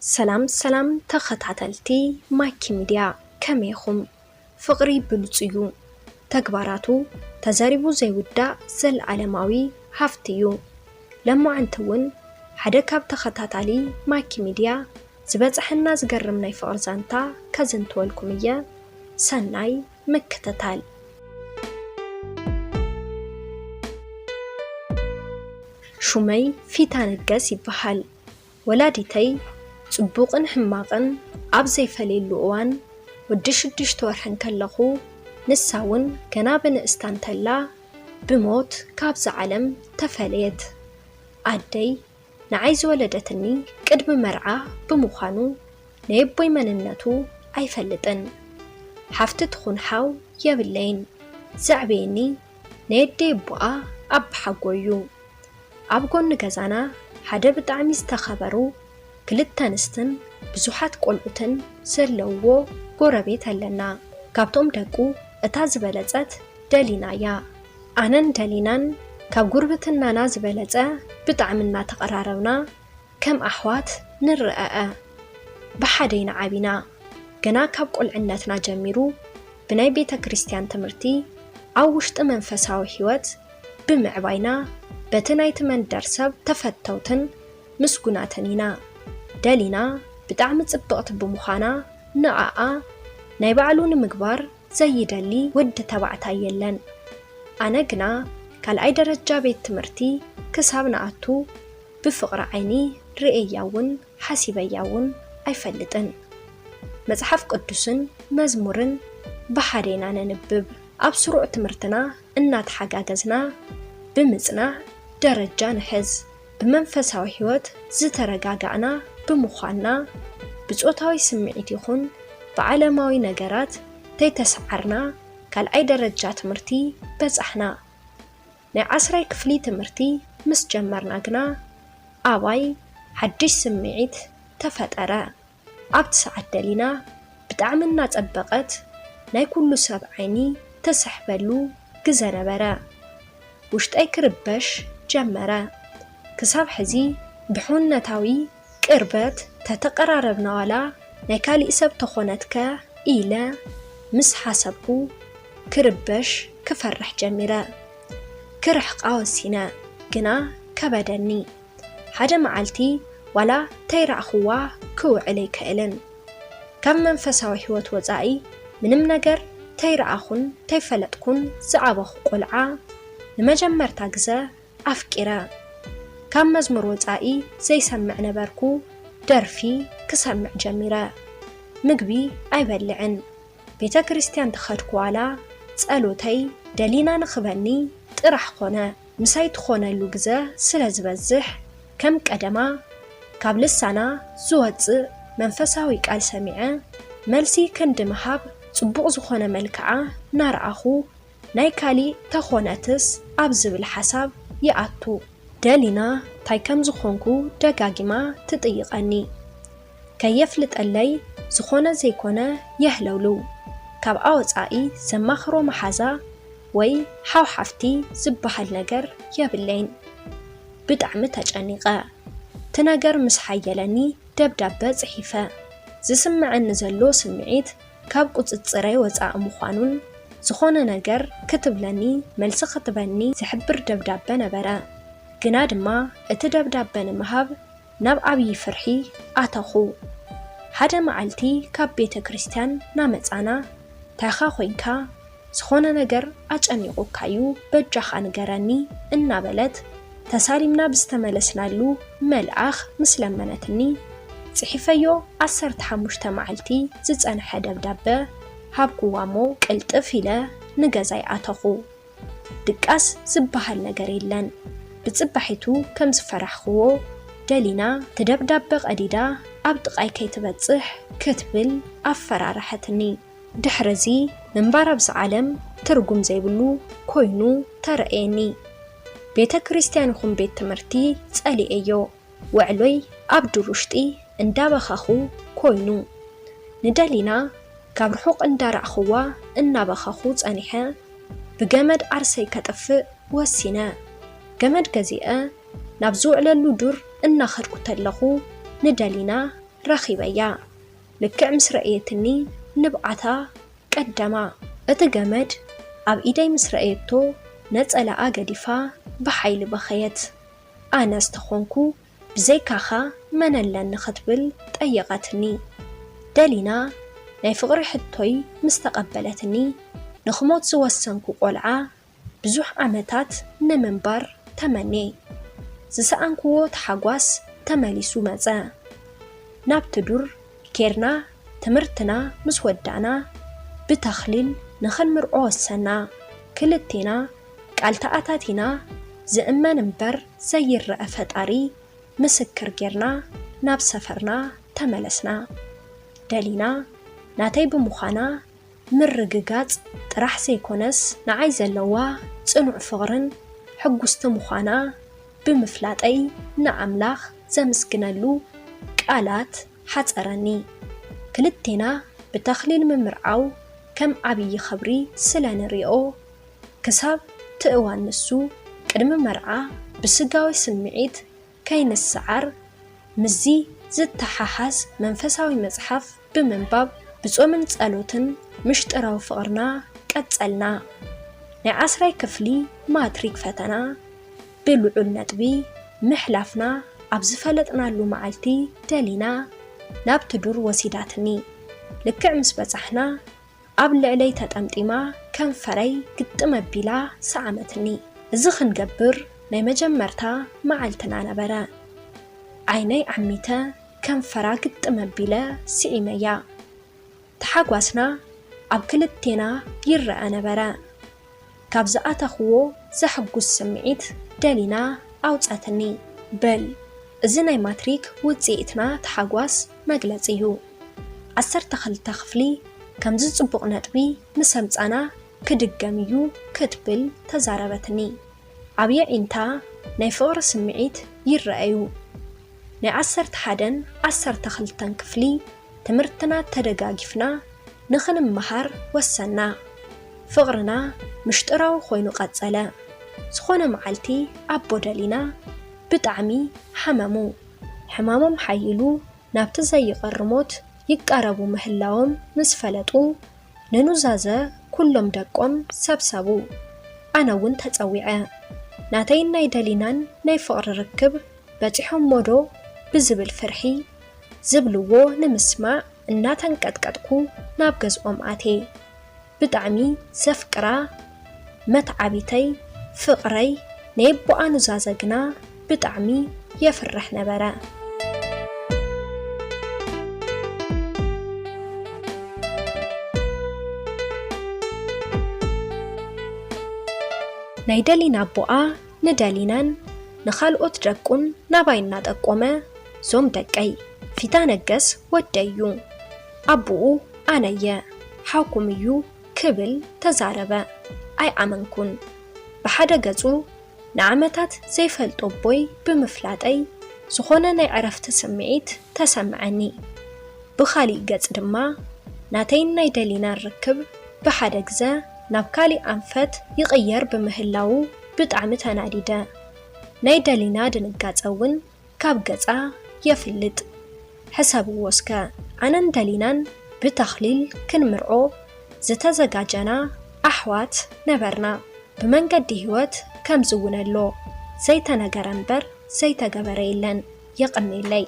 ሰላም ሰላም ተኸታተልቲ ማኪ ሚድያ፣ ከመይ ኢኹም? ፍቕሪ ብሉጽ እዩ፣ ተግባራቱ ተዘሪቡ ዘይውዳእ ዘለኣለማዊ ሃፍቲ እዩ። ለማዓንቲ እውን ሓደ ካብ ተኸታታሊ ማኪ ሚድያ ዝበጽሐና ዝገርም ናይ ፍቕሪ ዛንታ ከዘንትወልኩም እየ። ሰናይ ምክትታል። ሹመይ ፊታ ነገስ ይበሃል። ወላዲተይ ጽቡቕን ሕማቕን ኣብ ዘይፈለየሉ እዋን፣ ወዲ ሽዱሽተ ወርሒ እንከለኹ፣ ንሳ እውን ገና ብንእስታ እንተላ ብሞት ካብዛ ዓለም ተፈለየት። ኣደይ ንዓይ ዝወለደትኒ ቅድሚ መርዓ ብምዃኑ፣ ናይ ኣቦይ መንነቱ ኣይፈልጥን። ሓፍቲ ትኹን ሓው የብለይን። ዘዕበየኒ ናይ ኣደይ ኣቦኣ ኣባሓጎይ እዩ። ኣብ ጎኒ ገዛና ሓደ ብጣዕሚ ዝተኸበሩ ክልተ ኣንስትን ብዙሓት ቆልዑትን ዘለውዎ ጎረቤት ኣለና። ካብቶም ደቁ እታ ዝበለጸት ደሊና እያ። ኣነን ደሊናን ካብ ጉርብትናና ዝበለጸ ብጣዕሚ እናተቐራረብና ከም ኣሕዋት ንረኣኣ። ብሓደ ኢና ዓቢና። ገና ካብ ቁልዕነትና ጀሚሩ ብናይ ቤተ ክርስቲያን ትምህርቲ ኣብ ውሽጢ መንፈሳዊ ሕይወት ብምዕባይና በቲ ናይቲ መንደር ሰብ ተፈተውትን ምስጉናትን ኢና። ደሊና ብጣዕሚ ጽብቕቲ ብምዃና ንኣኣ ናይ ባዕሉ ንምግባር ዘይደሊ ወዲ ተባዕታይ የለን። ኣነ ግና ካልኣይ ደረጃ ቤት ትምህርቲ ክሳብ ንኣቱ ብፍቕሪ ዓይኒ ርእየያ እውን ሓሲበያ እውን ኣይፈልጥን። መጽሓፍ ቅዱስን መዝሙርን ብሓደ ኢና ነንብብ። ኣብ ስሩዕ ትምህርትና እናተሓጋገዝና ብምጽናዕ ደረጃ ንሕዝ። ብመንፈሳዊ ሕይወት ዝተረጋጋእና ብምዃንና፣ ብጾታዊ ስምዒት ይኹን ብዓለማዊ ነገራት ተይተሰዓርና ካልኣይ ደረጃ ትምህርቲ በጻሕና። ናይ ዓስራይ ክፍሊ ትምህርቲ ምስ ጀመርና ግና ኣባይ ሓድሽ ስምዒት ተፈጠረ። ኣብቲ ሰዓት ደሊና ብጣዕሚ እናጸበቐት ናይ ኩሉ ሰብ ዓይኒ ትስሕበሉ ግዘ ነበረ። ውሽጠይ ክርበሽ ጀመረ። ክሳብ ሕዚ ብሕውነታዊ ቅርበት ተተቐራረብና ዋላ ናይ ካሊእ ሰብ ተኾነትከ ኢለ ምስ ሓሰብኩ ክርበሽ ክፈርሕ ጀሚረ። ክርሕቓ ወሲነ፣ ግና ከበደኒ። ሓደ መዓልቲ ዋላ ተይረኣኽዋ ክውዕል ኣይክእልን። ካብ መንፈሳዊ ሕይወት ወጻኢ ምንም ነገር ተይረኣኹን ተይፈለጥኩን ዝዓበኹ ቆልዓ ንመጀመርታ ግዘ ኣፍቂረ። ካብ መዝሙር ወጻኢ ዘይሰምዕ ነበርኩ፣ ደርፊ ክሰምዕ ጀሚረ። ምግቢ ኣይበልዕን። ቤተ ክርስቲያን ተኸድኩ ዋላ ጸሎተይ ደሊና ንኽበኒ ጥራሕ ኮነ። ምሳይ ትኾነሉ ግዘ ስለ ዝበዝሕ ከም ቀደማ ካብ ልሳና ዝወጽእ መንፈሳዊ ቃል ሰሚዐ መልሲ ክንዲ ምሃብ ጽቡቕ ዝኾነ መልክዓ ናረኣኹ ናይ ካሊእ ተኾነትስ ኣብ ዝብል ሓሳብ ይኣቱ። ደሊና ታይ ከም ዝኾንኩ ደጋጊማ ትጥይቐኒ። ከየፍልጠለይ ዝኾነ ዘይኮነ የህለውልው። ካብኣ ወጻኢ ዘማኽሮ መሓዛ ወይ ሓው ሓፍቲ ዝበሃል ነገር የብለይን። ብጣዕሚ ተጨኒቐ። እቲ ነገር ምስ ሓየለኒ ደብዳበ ጽሒፈ። ዝስምዐኒ ዘሎ ስምዒት ካብ ቁጽጽረይ ወጻኢ ምዃኑን ዝኾነ ነገር ክትብለኒ መልሲ ክትበኒ ዝሕብር ደብዳበ ነበረ። ግና ድማ እቲ ደብዳበ ንምሃብ ናብ ዓብዪ ፍርሒ ኣተኹ። ሓደ መዓልቲ ካብ ቤተ ክርስቲያን ናመጻና፣ ታኻ ኮይንካ ዝኾነ ነገር ኣጨኒቑካዩ በጃኻ ንገረኒ እናበለት ተሳሊምና ብዝተመለስናሉ መልኣኽ ምስ ለመነትኒ፣ ጽሒፈዮ ዓሰርተ ሓሙሽተ መዓልቲ ዝጸንሐ ደብዳበ ሃብኩዋሞ ቅልጥፍ ኢለ ንገዛይ ኣተኹ። ድቃስ ዝበሃል ነገር የለን። ብጽባሒቱ ከም ዝፈራሕክዎ ደሊና እቲ ደብዳበ ቀዲዳ ኣብ ጥቓይ ከይትበጽሕ ክትብል ኣፈራርሐትኒ። ድሕርዚ ምንባር ኣብዚ ዓለም ትርጉም ዘይብሉ ኮይኑ ተረእየኒ። ቤተ ክርስቲያን ይኹን ቤት ትምህርቲ ጸሊኤዮ። ውዕሎይ ኣብ ዱር ውሽጢ እንዳበኸኹ ኮይኑ። ንደሊና ካብ ርሑቕ እንዳራእኽዋ እናበኸኹ ጸኒሐ ብገመድ ዓርሰይ ከጥፍእ ወሲነ። ገመድ ገዚአ ናብ ዝውዕለሉ ዱር እናኸድኩ ተለኹ ንደሊና ረኺበያ። ልክዕ ምስ ረእየትኒ ንብዓታ ቀደማ። እቲ ገመድ ኣብ ኢደይ ምስ ረእየቶ ነጸላኣ ገዲፋ ብሓይሊ በኸየት። ኣነስ ተኾንኩ ብዘይካኻ መን ኣለኒ ክትብል ጠየቐትኒ። ደሊና ናይ ፍቕሪ ሕቶይ ምስ ተቐበለትኒ፣ ንኽሞት ዝወሰንኩ ቆልዓ ብዙሕ ዓመታት ንምንባር ተመንየ። ዝሰኣንክዎ ተሓጓስ ተመሊሱ መጸ። ናብቲ ዱር ኬርና ትምህርትና ምስ ወዳእና ብተኽሊል ንኽንምርዖ ወሰና። ክልቴና ቃል ተኣታቲና ዝእመን እምበር ዘይረኣ ፈጣሪ ምስክር ጌርና ናብ ሰፈርና ተመለስና። ደሊና ናተይ ብምዃና ምርግጋጽ ጥራሕ ዘይኮነስ ንዓይ ዘለዋ ጽኑዕ ፍቕርን ሕጉስቲ ምዃና ብምፍላጠይ ንኣምላኽ ዘምስግነሉ ቃላት ሓጸረኒ። ክልቴና ብተኽሊል ምምርዓው ከም ዓብዪ ኽብሪ ስለ ንሪኦ፣ ክሳብ ትእዋን ንሱ ቅድሚ መርዓ ብስጋዊ ስምዒት ከይንሰዓር ምስዚ ዝተሓሓዝ መንፈሳዊ መጽሓፍ ብምንባብ ብጾምን ጸሎትን ምሽጥራዊ ፍቕርና ቀጸልና። ናይ ዓስራይ ክፍሊ ማትሪክ ፈተና ብልዑል ነጥቢ ምሕላፍና ኣብ ዝፈለጥናሉ መዓልቲ ደሊና ናብቲ ዱር ወሲዳትኒ። ልክዕ ምስ በጻሕና ኣብ ልዕለይ ተጠምጢማ ከንፈረይ ግጥም ኣቢላ ሰዓመትኒ። እዚ ክንገብር ናይ መጀመርታ መዓልትና ነበረ። ዓይነይ ዓሚተ ከንፈራ ግጥም ኣቢለ ስዒመያ። ተሓጓስና ኣብ ክልቴና ይረኣ ነበረ። ካብ ዝኣተኽዎ ዘሕጉስ ስምዒት ደሊና ኣውጸትኒ። በል፣ እዚ ናይ ማትሪክ ውጽኢትና ተሓጓስ መግለጺ እዩ። ዓሰርተ ክልተ ክፍሊ ከምዚ ጽቡቕ ነጥቢ ምስ ኣምጻና ክድገም እዩ ክትብል ተዛረበትኒ። ኣብ የዒንታ ናይ ፍቕሪ ስምዒት ይረኣዩ። ናይ ዓሰርተ ሓደን ዓሰርተ ክልተን ክፍሊ ትምህርትና ተደጋጊፍና ንኽንመሃር ወሰና። ፍቕርና ምሽጥራዊ ኮይኑ ቀጸለ። ዝኾነ መዓልቲ ኣቦ ደሊና ብጣዕሚ ሓመሙ። ሕማሞም ሓይሉ ናብቲ ዘይቐሪ ሞት ይቃረቡ ምህላዎም ምስ ፈለጡ፣ ንኑዛዘ ኩሎም ደቆም ሰብሰቡ። ኣነ እውን ተጸዊዐ። ናተይን ናይ ደሊናን ናይ ፍቕሪ ርክብ በጺሖሞ ዶ ብዝብል ፍርሒ ዝብልዎ ንምስማዕ እናተንቀጥቀጥኩ ናብ ገዝኦም ኣትየ። ብጣዕሚ ዘፍቅራ መትዓቢተይ ፍቕረይ ናይ ኣቦኣ ኑዛዘ ግና ብጣዕሚ የፍርሕ ነበረ። ናይ ደሊና ኣቦኣ ንደሊናን ንኻልኦት ደቁን ናባይ እናጠቆመ፣ ዞም ደቀይ፣ ፊታ ነገስ ወደይ እዩ፣ ኣቦኡ ኣነየ፣ ሓውኩም እዩ ክብል ተዛረበ። ኣይኣመንኩን። ብሓደ ገጹ ንዓመታት ዘይፈልጦ ኣቦይ ብምፍላጠይ ዝኾነ ናይ ዕረፍቲ ስምዒት ተሰምዐኒ። ብኻሊእ ገጽ ድማ ናተይን ናይ ደሊናን ርክብ ብሓደ ግዘ ናብ ካሊእ ኣንፈት ይቕየር ብምህላዉ ብጣዕሚ ተናዲደ። ናይ ደሊና ድንጋጸ እውን ካብ ገጻ የፍልጥ። ሕሰብዎ እስከ፣ ኣነን ደሊናን ብተኽሊል ክንምርዖ ዝተዘጋጀና ኣሕዋት ነበርና። ብመንገዲ ህይወት ከምዚ እውን ኣሎ፣ ዘይተነገረ እምበር ዘይተገበረ የለን። የቐንየለይ።